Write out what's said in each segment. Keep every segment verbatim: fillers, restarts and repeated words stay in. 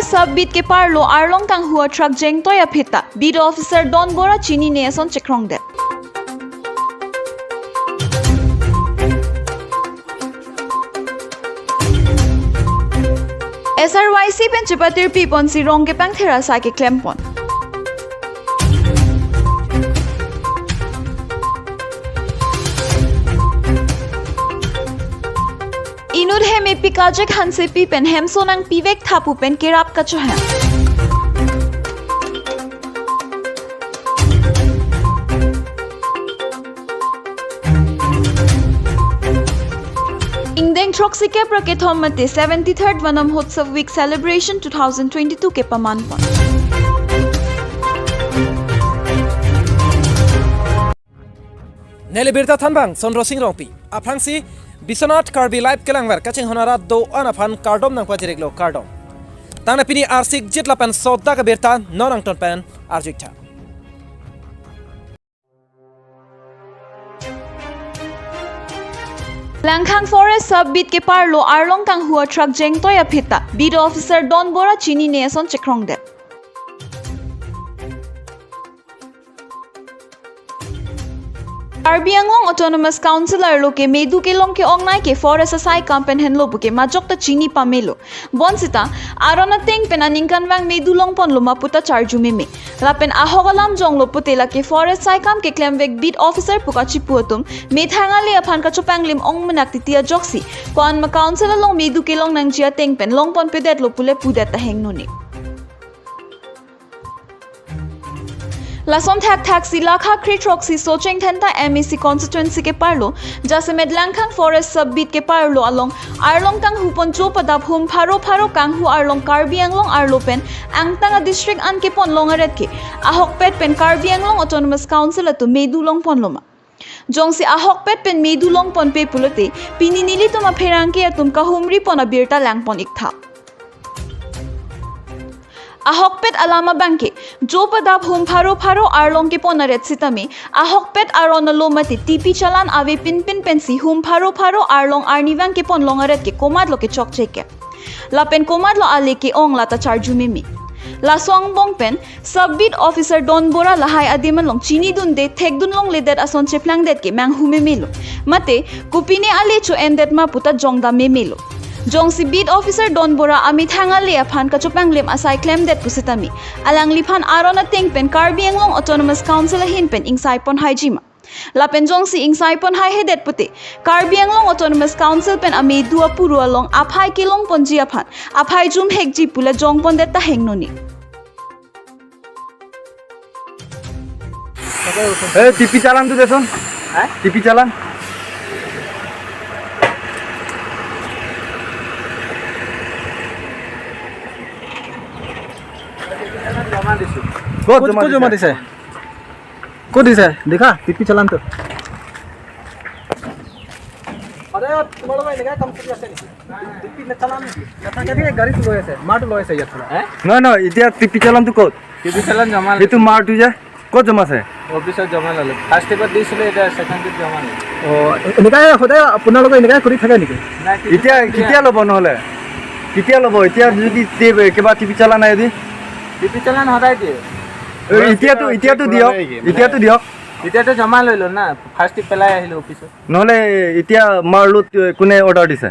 Sub beat keparlo arlong kanghu a truck jengtoi aphi ta beat officer Don Bora chinine ason chekrongdet. S R Y C pen chepatirpi ponsi rong kepangthir asai keklem pon. Inut hem epi Kajek Hansepi pen hemso nangpivek tha pu pen kerap kachohang. Ingdeng throksi kep ra kethom mate seventy-third Van Mahotsav Week Celebration two thousand twenty-two kepaman pon. Neli birta thanbang Sondro Sing Rongpi. Aphrangsi Biswanath Karbi Live kelangver kachinghon arat do-an aphan kardom nangpajir-iklo, kardom. Tangte pini arsik jit lapen sodak abirta non angton pen arju-iktha. Langkhang Forest Sub Beat keparlo arlong kanghu a truck jengtoi aphi ta beat officer Don Bora chinine ason chekrongdet. Karbi Anglong Autonomous Council arlo ke medu kelong ke-ongnei ke forest asai kam pen henlo puke majok ta chini pamelo. Bonsita aron ateng pen aningkanvang medu longponlo ma puta charju meme. Lapen ahok alam jonglo pute lake forest saikam keklemvek beat officer pu kachipu atum methang ale aphan kachopanglim ong menak titi ajoksi ko-an ma council along medu kelong nangji ateng pen longponpedetlo pule pudet ta hengnoni. Lason thakthaksi lakha kre throksi Socheng Dhenta M A C constituency keparlo, jasemet Langkhang Forest Sub Beat keparlo along arlong kanghu pon cho padap hum pharo pharo kanghu arlong Karbi Anglong arlo pen angtang a district an kepon long aret ke ahokpet pen Karbi Anglong Autonomous Council atum medu longponlo ma. Jongsi ahokpet pen medu longponpe pulote, pini nelitum apherangke atum kahumri pon abirta langpon-iktha. Ahokpet alam abangke, cho padap hum pharo pharo arlong kepon aret sitame, ahokpet aron alo mate T P challan ave pinpin pensi hum pharo pharo arlong arnivang kepon long aret ke komatlo kechokche ke. Lapen komatlo ale ke-ong lata charju meme. Laso angbong pen, Sub Beat Officer Don Bora lahai adim along chinidunde thekdun longledet ason cheplangdet ke manghu memelo. Mate, kopine ale cho-endet ma puta jongdam memelo. Jongsi Beat Officer Don Bora amethang ale aphan kachopanglim asai klemdet pusitame, alangliphan aron ateng pen Karbi Anglong Autonomous Council ahin pen ingsai ponhaiji ma. Lapen jongsi ingsai ponhaihedet pute, Karbi Anglong Autonomous Council pen amedu apuru along aphai kelongponji aphan aphai jumhekji pule jongpondet ta hengnoni. এই টিপি চালানটো দেচোন। হা? টিপি চালান। জমা দিছো। ক'ত ক'ত, জমা ক'ত জমা দিছে? দিছে? ক'ত দিছে? দেখা, টিপি চালানটো। আৰে, তোমালোকৰ এনেকা কাম কৰি আছে নেকি? টিপি নেচালান নেকি? নাথাকে দেই, গাড়ীটো লৈ আছে, মাৰটো লৈ আছে ইয়াত পৰা। হে? নহয়, নহয়, এতিয়া টিপি চালানটো ক'ত? টিপি চালান জমা লৈছো। সেইটো মাৰটো যে, ক'ত জমা আছে? অফিচত জমা ললো। ফাৰ্ষ্ট ট্ৰিপত দিছিলো, এতিয়া ছেকেণ্ড ট্ৰিপ জমা ললো। অ, এ-, এনেকাই সদায় আপোনালোকে এনেকাই কৰি থাকে নেকি? নাই, টিপি এতিয়া চালান দিয়া। কেতিয়া ল'ব নহ'লে? কেতিয়া ল'ব? এতিয়া যদি টি-, কিবা টিপি চালান নাই যদি? টিপি চালান সদায় দিয়ে। এ, এতিয়াতো, এতিয়াতো দিয়ক, এতিয়াতো দিয়ক। এতিয়াতো জমা লৈ ললো না, ফাৰ্ষ্ট ট্ৰিপ পেলাই আহিলো অফিচত। নহ'লে এতিয়া মাৰ লোড, এ, কোনে অৰ্ডাৰ দিছে?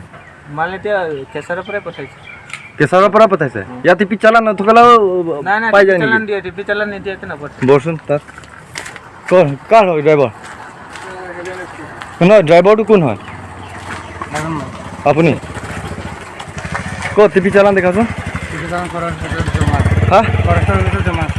মাল এতিয়া কেছাৰৰ পৰাই পঠাইছে। কেছাৰৰ পৰা পঠাইছে? উম। ইয়াত টিপি চালান নথকালেও নাই, নাই, পাই টিপি যায় নেকি? চালান দিয়ে, টিপি চালান নিদিয়াকে নপঠায়। বৰচোন তাত। কোন, কাৰ হয় ড্ৰাইভাৰ? নহয়, ড্ৰাইভাৰটো কোন হয়? আপুনি? ক'ত টিপি চালান দেখাচোন? টিপি চালান ফৰেষ্টৰ অফিচত জমা আছে। হা? ফৰেষ্টৰ অফিচত জমা আছে।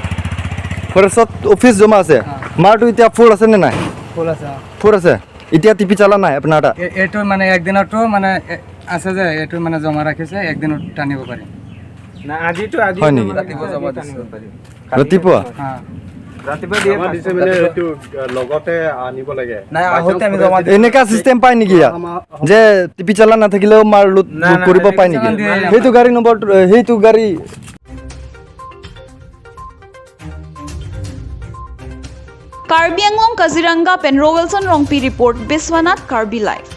ফৰেষ্টত অফিচ জমা আছে? হা। মাৰটো এতিয়া ফুল আছে নে নাই? ফুল আছে, অ। ফুল আছে? এতিয়া টিপি চালান নাই আপোনাৰ তাত? এ-, এইটো মানে একদিনতো মানে, এ, আছে যে, এইটো মানে জমা ৰাখিছে, একদিনত টানিব পাৰিম। না, আজিতো, আজি হয় নেকি? জমা ৰাখিছে, ৰাতিপুৱা আজি জমা টানিব দিছো। পাৰিম। ৰাতিপুৱা? হা। ৰাতিপুৱা দিয়ে জমা দিছে পাঁচটা। মানে এইটো, আ, লগতে আনিব লাগে। নাই, আহোঁতে আমি জমা দিছো। এনেকা চিষ্টেম পায় নেকি ইয়াত? আমাৰ যে টিপি চালান নাথাকিলেও মাৰ লোড না, বুক না, কৰিব টিপি পায় নেকি? চালান দিয়ে। সেইটো গাড়ী নম্বৰ, সেইটো গাড়ী। Karbi Anglong Kaziranga pen Rowelson Rongpi report, Biswanath Karbi Live.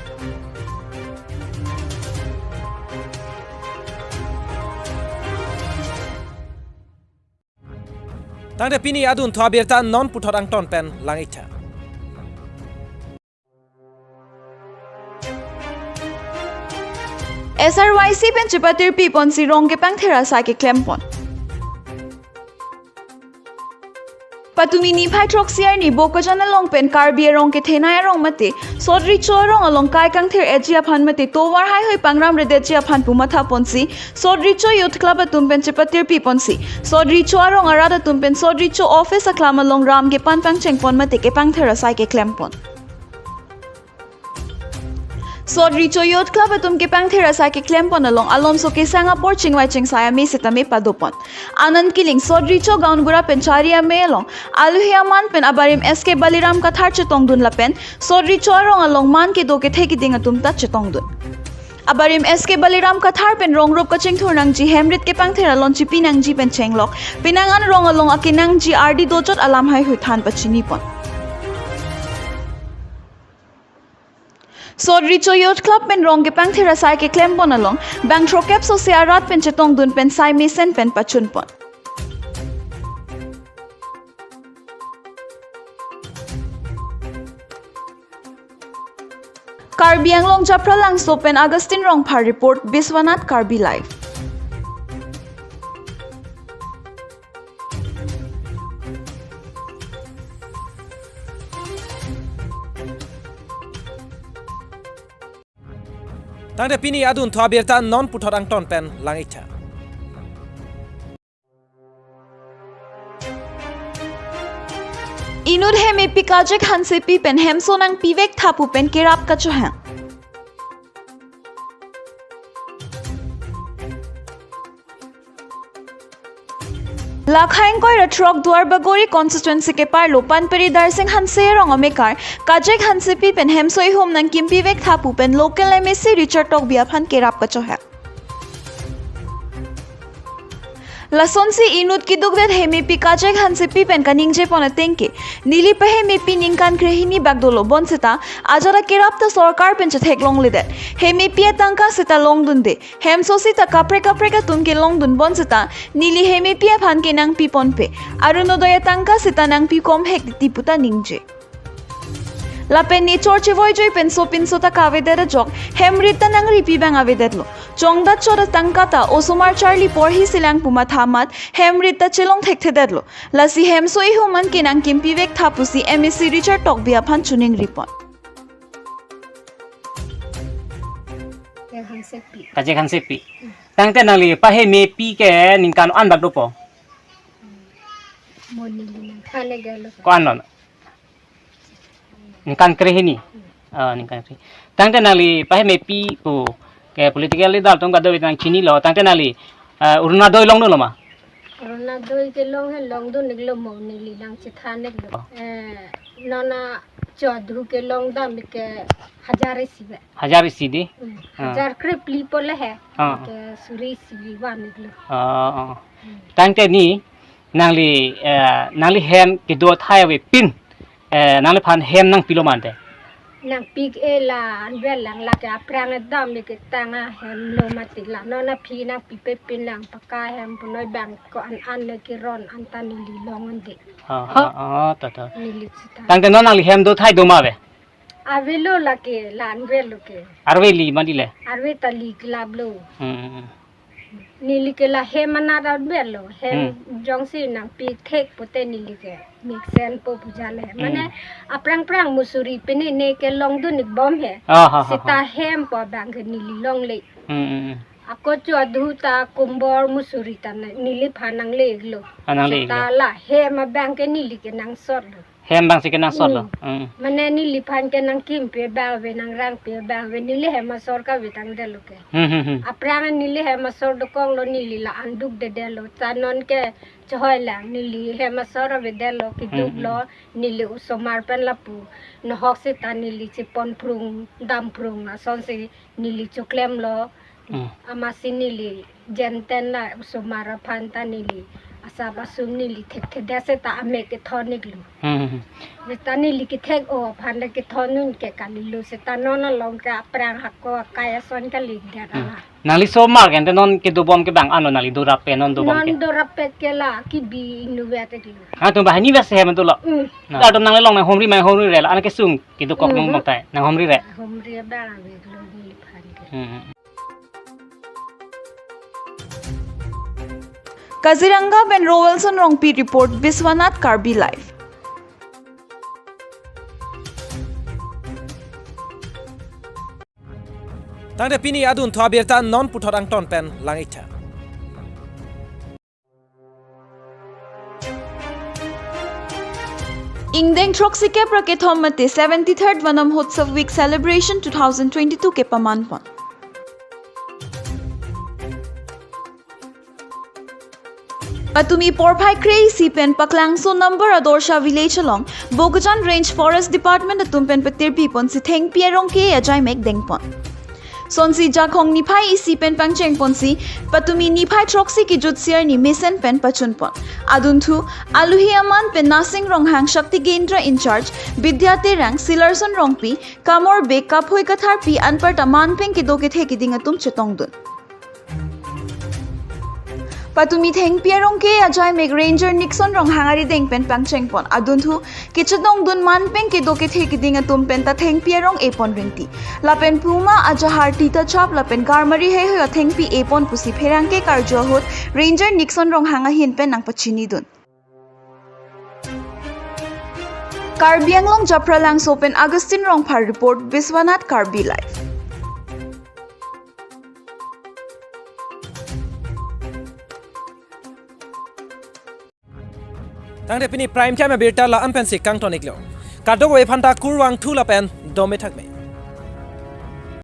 Tangte pini adunthu abirta non puthot angton pen lang-iktha. S R Y C pen chepatirpi ponsi rong kepangthir asai keklem pon. Patumi niphai throksi arni Bokajan along pen Karbi arong kethenei arong mate Sot Recho arong along kai kangthir-etji aphan mate tovar haihui pangramredetji aphan pu matha ponsi Sot Recho Youth Club atum pen chepatirpi ponsi Sot Recho arong arat atum pen Sot Recho office aklam along ram kepan pangcheng pon mate kepangthir asai keklem pon. Sot Recho Youth Club atum kepangthir asai keklem pon along alomso kesang apor chingvai chingsai amei sitame pado pon. Anand Killing Sot Recho Gaonbura pen Chari Amei along aluhi aman pen abarim S K Baliram Kathar chetongdun lapen Sot Recho arong along man kedo kethe kiding atum ta chetongdun. Abarim S K Baliram Kathar pen rong rup kachingthur nangji, hemrit kepangthir alon chipi nangji pen chenglok penang an rong along akenangji ardi dochot alam haihui than pachini pon. Sot Recho Youth Club pen rong kepangthir asai keklem pon along bang throkkep sose arat pen chetongdun pen sai mesen pen pachun pon. Karbi Anglong Japralangso pen Augustine Rongphar report, Biswanath Karbi Live. Tangte pini adunthu abirta non puthot angton pen lang-iktha. Inut hemepi Kajek Hansepi pen hemso nangpivek tha pu pen kerap kachohang. Lakha ingkoi ra throk Duarbagori constituency keparlo Panperi Darsing Hanse arong amekar Kajek Hansepi pen hemso ihum nangkimpivek tha pu pen local M A C Richard Tokbi aphan kerap kachohang. Lasonsi inut kedukdet hemepi Kajek Hansepi pen kaningje pon ateng ke, neli pahemepi ningkan krehini bak dolo bonseta ajat akerap ta sorkar pen chetheklongledet. Hemepi atangka seta longdunde. Hemso seta kaprek kaprek atum kelongdun bonseta neli hemepi aphan ke nangpi ponpe. Arunodoi atangka seta nangpi komhek titi pu ta ningje. Lapen nechor chevoijoi pen sopinso ta kavedet ajok hemrit ta nangripi bang avedetlo. Chongdat chot atangka ta osomar charli porhi silang pu matha amat hemrit ta chelong thekthedetlo. Lasi hemso ihum an ke nangkimpivek tha pusi M A C Richard Tokbi aphan choningri pon. Kajek Hansepi. Kajek Hansepi. Tangte nangli pahemepi ke ningkan an bak dopo? Mo neli nangthan-ik gelo. Ko-an lo? Ningkan krehini. Ah, ningkan krehini. Tangte nangli pahemepi pu ke political leader atum kadokave nangchinilo. Tangte nangli, eh, Orunodoi longdunlo ma? Orunodoi ke long he longdun-iklo mo neli nangchethan-iklo. Oh. Eh, non acho adhu ke longdam ke hajar isi ave. Hajar isi dei? Hmm. Ah. Hajar krephli po le he. Ah. Ke suri isi van-iklo. Ah, ah. Hmm. Tangte ni nangli, eh, nangli hem kedo athai avepin, eh, nangliphan hem nangpilo ma ante? Nangpi-ik-e, la anvet lang, lake aphrang dam-ik ketang ahemlo mati, la non aphi nangpipe pin lang pakka ahem punoi bang ko-an an le keron an ta neli long-un-e. Ah, ah, ah, ta, ta. Neli seta. Tangte non nangli hem do athai do ma ave? Avelo lake, la anvetlo ke. Arve li mati le? Arve ta li klaplo. Hmm, hmm, hmm. Neli ke la hem anat anvetlo, hem Hmm. jongsi nangpi thek pute neli ke mesen po puja le. Hmm. Mane aphrang phrang musuri pini ne ke longdun-ik bom he. Ah, ha, ha, ha. Seta hem pu abang ke neli longle. Hmm, hmm, hmm. Ako cho adhu ta kumbor musuri ta na, neliphan nangle-iklo. Ah, nangle-iklo. Seta la hem abang ke neli ke nangsotlo. Hem abang si ke nangsotlo. Hmm. Hmm. Mane neliphan ke nangkimpi abang ave, nangrangpi abang ave, neli hem asor kavetangdetlo ke. Hmm, hmm, hmm. Aphrang neli hem asor dokoklo, neli la an dukdedetlo. Ta non ke chehoi lang, neli hem asor avedetlo, keduklo, Hmm, hmm, hmm. Neli osomar pen lapu nohok seta neli chepon phrung, dam phrung, lasonsi neli choklemlo. Hmm. Amatsi neli jenten la osomar aphan ta neli Asap asum neli thekthedet seta amek kethon-iklo. Hmm. Seta neli kethek-o aphan le kethon-un ke kalilo, seta non along ke aphrang hako akai ason kalidet Hmm. ala. Nangli osomar ke ante non kedobom ke bang ano nangli dorap pen non dobom ke? Non dorap pen ke la kebi ingnuvet-iklo. Ah, tum banghini vet sehem tu lo. Hmm. Na. Ardom nangli along nanghumri ma humri re la, an kesung kedokok Hmm. nong bangtai nanghumri re. Humri abang ave-iklo neliphan ke. Hmm. Kaziranga pen Roelson Rongpi report, Biswanath Karbi Live. Tangte pini adunthu abirta non puthot angton pen lang-iktha. Ingdeng throksi kep ra kethom mate seventy-third Vana Mahotsav Week Celebration two thousand twenty-two kepamanpon. Patumi porphai kre-isi pen Paklangso number Adorsha village along Bokajan Range Forest Department atum pen patirpiponsi thengpi arong ke-e ajaimek dengpon. Sonsi Jakhong niphai isi pen pangchengponsi patumi niphai throksi kejut si arni mesen pen pachunpon. Adunthu aluhi aman pen Nasing Ronghang Shakti Kendra in-charge, Bidya Terang, Silarson Rongpi, Kamor Bey, Kaphoi Katharpi anparta manpeng kedo kethe keding atum chetongdun. Patumi thengpi arong ke-e ajaimek Ranger Nixon Ronghang arideng pen pangchengpon. Adunthu kechetongdun manpeng kedo kethe keding atum penta thengpi arong epon rinti. Lapen puma ajahar tita chap lapen karmari heihui athengpi epon pusi pherangke karju ahut Ranger Nixon Ronghang ahin pen nangpachinidun. Karbi Anglong Japralangso pen Augustine Rongphar report, Biswanath Karbi Live. Tangte pini prime time abirta la-an pensi kangton-iklo. Kadokave aphanta kurvangthu lapen dome thakme.